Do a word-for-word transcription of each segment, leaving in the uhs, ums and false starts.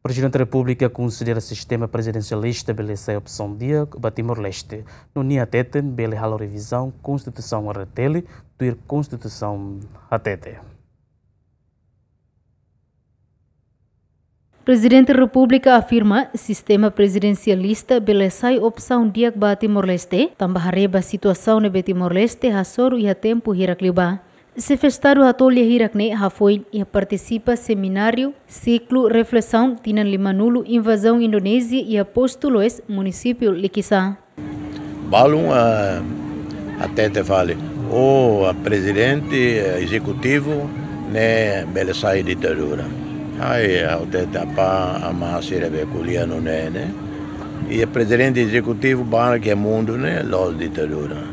Prezidente Repúblika konsidera sistema prezidensialista bele sai opsaun di'ak ba Timor-Leste. No nia hateten bele halo revizaun Konstituisaun R D T L, tuir Konstituisaun hatete. Prezidente Repúblika afirma sistema prezidensialista bele sai opsaun di'ak ba Timor-Leste, tanba haree ba situasaun ne'ebé Timor-Leste hasoru iha tempu hirak liubá. Xefe Estadu hato'o lia hirak ne'e hafoin iha partisipa semináriu siklu reflesaun tinan limanulu invazaun Indonézia iha Postu Loes, munisípiu Likisá. Balun, eh, hatete fali, o, eh, prezidente, eh, ezekutivu ne'e bele sai ditadura. Ai, hatete apá, amá sira be ko'alia nune'e ne'e. I prezidente ezekutivu barak iha mundu ne'e la'ós ditadura.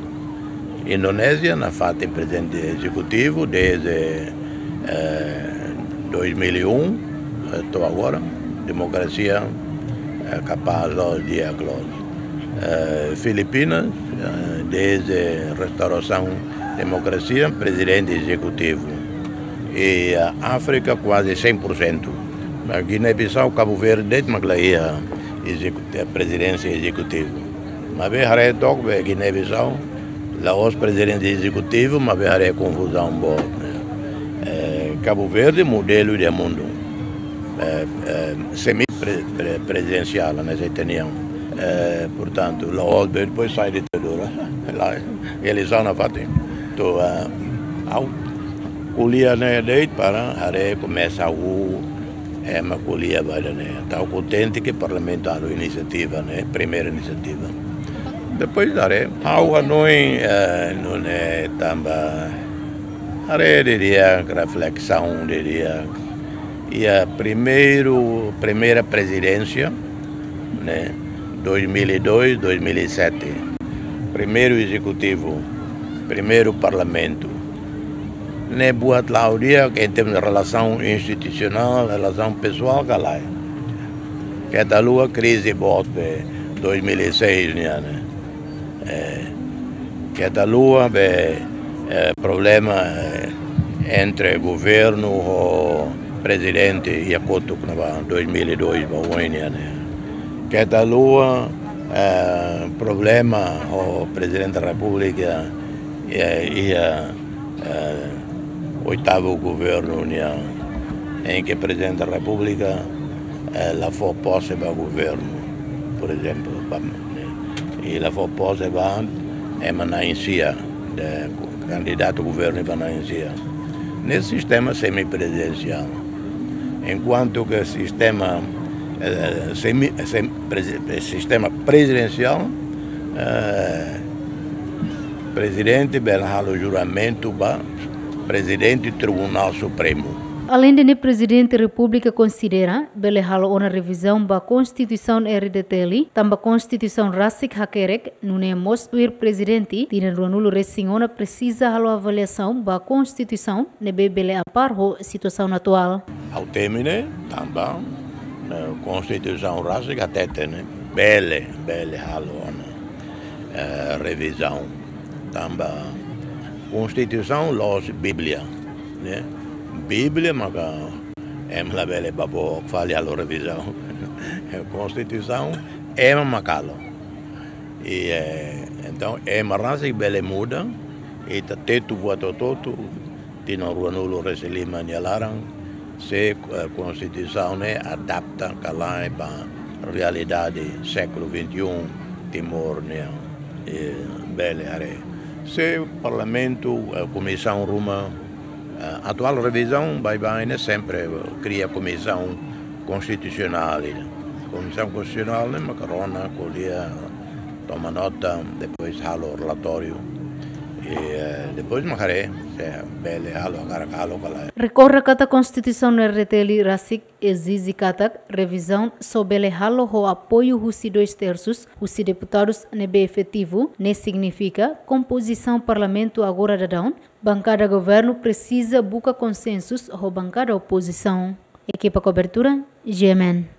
Indonézia nafatin prezidente ezekutivu desde, eh, dois mil e um, eh, to'o agora, demokrasia, eh, kapás la'ós di'ak loos. Eh, Filipinas, eh, desde restaurasaun demokrasia, prezidente ezekutivu. I, eh, Áfrika kuaze cem por cento. Mas Guiné-Bissau, Kabu Verdi, de'it mak la iha ezeku-, eh, prezidénsia ezekutivu. Maibé haree took be Guiné-Bissau, la'ós prezidente ezekutivu, maibé haree konfuzaun boot, ne'e. Eh, Kabu Verdi modelu iha mundu. Eh, eh, semi pre-, pre-, prezidensiál, ne'e, se teniam. Eh, portantu, la'ós be depois sai ditadura. La, eleisaun nafatin. To'o, eh, ha'u ko'alia ne'e de'it para haree komesa ha'u, eh, ema ko'alia ba ida-ne'e. Ha'u kontente ke Parlamentu halo inisiativa ne'e, primeira inisiativa. Depois haree, ha'u hanoin, eh, nune'e tanba haree didi'ak, reflesaun didi'ak. Iha primeiru, primeira prezidénsia, ne'e, dois mil e dois, dois mil e sete. Primeiru ezekutivu, primeiru parlamentu. Ne'e buat la'o di'ak, em termos de relasaun institusionál, relasaun pesoál, ka lae. Keta haluha krize boot be dois mil e seis nian, ne'e. Eh, keta haluha be, eh, problema, eh, entre governu ho prezidente iha kotuk ne'ebá dois mil e dois ba oin nian, ne'e. Keta haluha, eh, problema ho prezidente repúblika, eh, iha, eh, oitavu governu nian, em que prezidente repúblika, eh, la fó pose ba governu, por ezemplu, ba, i la fó pose ba ema na'in-sia, de, kandidatu governu ba na'in-sia. Ne'e sistema semiprezidensiál. Enkuantu ke sistema, eh, semi, sem-, prezi-, eh, sistema prezidensiál, eh, prezidente bele halo juramentu ba prezidente Tribunál Supremu. Aleinde ne'e, Prezidente Repúblika konsidera bele halo ona revizaun ba Konstituisaun R D T L, tanba Konstituisaun rasik hakerek, nune'e mós tuir prezidente, tinan ruanulu-resin-ona presiza halo avaliasaun ba Konstituisaun ne'ebé bele apár ho situasaun atuál. Ha'u temi ne'e tanba, eh, Konstituisaun rasik hatete ne'e bele, bele halo ona, eh, revizaun. Tanba Konstituisaun la'ós Bíblia, ne'e. Bíblia maka ema labele bá book fali halo revizaun. Konstituisaun ema mak halo. I, eh, entaun, ema rasik bele muda, i ita tetu buat hotu-hotu, tinan ruanulu-resin-lima nia laran, se, eh, Konstituisaun ne'e adapta ka lae ba realidade século vinte e um Timor nian, eh, bele haree. Se Parlamentu, eh, komisaun ruma, eh, atuál revizaun baibain ne'e sempre, eh, kria komisaun konstitusionál, eh. Komisaun konstitusionál ne'e maka rona, ko'alia, toma nota, depois halo relatóriu. I, eh, depois mak haree se bele halo, hakarak halo ka lae. Rekorda katak Konstituisaun R D T L rasik ezije katak revizaun só bele halo ho apoiu husi dois terços husi deputadus ne'ebé efetivu, ne'e signifika kompozisaun Parlamentu agora daudaun, bankada governu presiza buka konsensus ho bankada opozisaun. Ekipa kobertura, G M N.